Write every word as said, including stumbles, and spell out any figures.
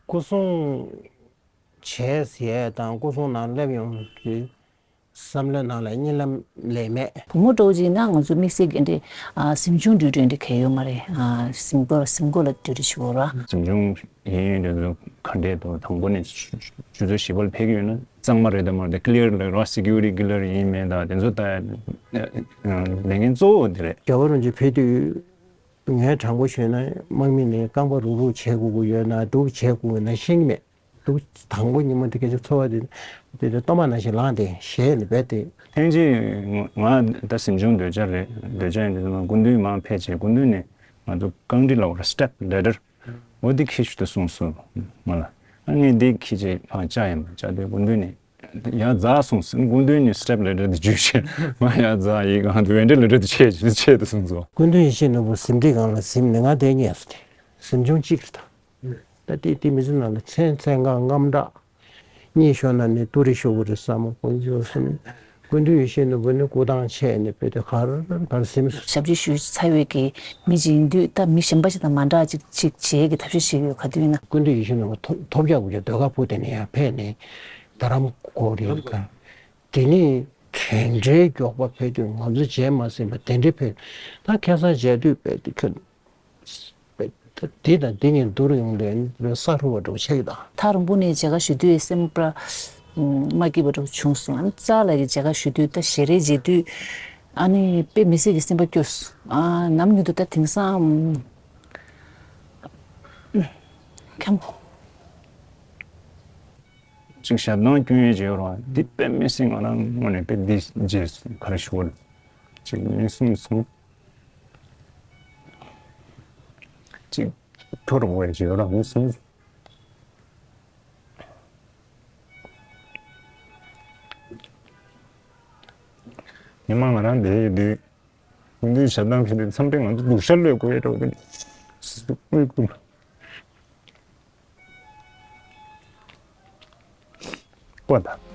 སྐུ་སྲུང་བྱས་ཟེར་ཡས་དང་སྐུ་སྲུང་ནང་སླེབས་ཡོང་གི་བསམ་བློའི་ནང་ལ་གཉིད་ལམ་ལས་མེད། བུ་མོ་འདྲ་བོ་ཅིག་ཡིན་ན་ང་ཚོ་དམིགས་བསལ་གྱི་འདི་ཨ་གཟིམ་ཆུང་འདྲ་འདྲ་འདི་གས་ཡོད་མ་རེད། ཨ་གཟིམ་སྒོ་ལ་གཟིམ་སྒོ་ལ་འདྲ་འདྲ་བྱེད་དགོས་ར། གཟིམ་ཆུང་ཡིན་ཡིན་འདྲ་ཚོ་ག་འདྲས་འདུག་དང་པོ་ནས་ཆུ་ཚོད་བཞི་པ་ལ་ཕེབས་ཀྱི་ཡོད་ན་གཙང་མ་རེད་དམ་མ་རེད་དེ་ཀི་ལི་ཡར་ལ་ར་སི་ཀིའུ་རི་ཊི་ཀི་ལི་ཡར་ཡིན་མེད་དང་དེ་ཚོ་ལྟ་ལས་འགན་གཙོ་བོ་དེ་རེད། རྒྱལ་བ་རིན་པོ་ཆེ་ཕེབས་དུས། ངས་དྲང་པོ་ཞུས་ན་དམག་མི་ནས་རྐང་པ་རུག་རུག་བྱེད་དགོས་ཀྱི་ཡོད་ན་སྡུག་བྱེད་དགོས་ན་ཤེས་ཀྱི་མེད། སྡུག་དང་པོ་ཉིན་མོ་དེ་སྐད་ཆ་ཚོར་བ་དེ་དེ་དེ་གཏོར་མ་ནང་བཞིན་ལངས་ཏེ་ཞལ་ནས་རྦད་དེ། ཐེངས་གཅིག་ང་ད་གཟིམ་ཆུང་སྡོད་འཆར་རེད། སྡོད་འཆར་ཡིན་དུས་ཙམ་སྐུ་མདུན་མར་ཕེབས་བྱས་སྐུ་མདུན་ནས་ང་ཚོ་རྐང་གྲི་ལ་བར་སི་ཊེབ་ལེ་ཌར་འོ་དེ་འཁྱེར་ཤོག་ད་གསུངས་སོང་ང་ལ། ཨ་ངས་འདི་འཁྱེར་བྱས་ཕར་བཅར་ཡིན་པ་བཅར་དུས་སྐུ་མདུན་ནས། ཡར་འཛེགས་སོང་ཟེར། སྐུ་མདུན་ནས་སི་ཊེབ་ལེ་ཌར་དེ་འཇུས་བྱས་ང་ཡར་འཛེགས་ཡི་གང་དུ་ཝེན་ཊི་ལེ་ཊར་དེ་ཆད་ཆད་དུ་སོང་ཚོ། སྐུ་མདུན་ཡིད་བཞིན་ནོར་བུ་གཟིམ་ཁྲི་སྒང་ལ་གཟིམ་ནས་ང་དེ་ཉལ་སོང་སྟེ། གཟིམ་ཆུང་གཅིག་རེད་ད། ད་དེ་དེ་མི་ཚེ་ནང་ལ་མཚན་མཚན་གང་རྔམ་དྲག་གཉིད་ཤོར་ན་ནི་ཏུ་རེ་ཤོར་གི་རེད་བསམ་མོ་དཀོན་མཆོག་གསུམ། སྐུ་མདུན་ཡིད་བཞིན་ནོར་བུ་ནི་སྐུ་ཐང་ཆད་ནས་བུད་དེ་གར་གར་གཟིམ་སོང་། ཞབས་ཕྱི་ཞུས་ཚར་བའི་གི་མི་ཅིག་ཡིན་དུས་ད་མི་གཞན་པ་ཞིག་དང་མ་འདྲ་ཅིག་ཅིག་བྱེད་ཀྱི་ཐབས་ཤེས་ཤིག་ཡོད་ག་དུས་ཡིན་ན། སྐུ་མདུན་ཡིད་བཞིན་ནོར་བུ་ཐོབ་ཐོབ་རྒྱག་དགོས་ཀྱི་ཟློས་གར་ཕུག་དེ་ནས་ཡར་ཕེབས་ནས་རྡ་རམ་གོ་རི་ག་དེ་ནས་དེ་འདྲའི་མགྱོགས་པ་ཕེབས་དུས་ང་ཚོ་མཇལ་མ་ཟིན་པ་དེ་འདྲའི་ཕེབས། ད་ཁ་སང་མཇལ་དུས་དཔེ་དེ་ཁྱོད་དཔེ་ད་འདི་དང་འདི་གཉིས་བསྡུར་ཡོང་དུས་དཔེ་ས་རུབ་པ་འདྲ་བོ་ཆགས་ཀྱི་འདུག་ཐག་རིང་པོ་ནས་མཇལ་ཁ་ཞུ་དུས་སེམས་པ་མ་སྐྱིད་པ་འདྲ་བོ་བྱུང་སོང་། ཨ་ནི་ཙག་ལགས་ཀྱིས་མཇལ་ཁ་ཞུ་དུས་ད་ཞལ་རས་མཇལ་དུས་ཨ་ནི་དཔེ་མི་སྲིད་ཀྱི་སེམས་པ་སྐྱོ་སོང་། ཨ་ནམ་ཉིད་དུ་ད་དེང་སང་ཁམ་གཅིག་ཞབས་འདང་སྐྱོན་ཡས་བྱེད་རོགས། འདི་དཔེ་མི་སྲིད་ང་རང་ངོས་ནས་དཔེ་འདི་རྗེས་ག་རེ་ཞུ་དགོས་རེད། གཅིག་མི་གསུམ་སོང་། གཅིག་ཁྱོ་རུ་བས་བྱེད་རོགས་མི་གསུམ། ཉི་མ་ང་རང་འདི་ཡི་འདི་འདི་ཞབས་འདང་གི་འདི་མཚམས་སྤྲིན་ང་ཚོ་སྡུག་ཤ་ལོས་དགོས་རོགས་འདི་སུ་སུ་དབུས་ཀུན། ཀོ་ད།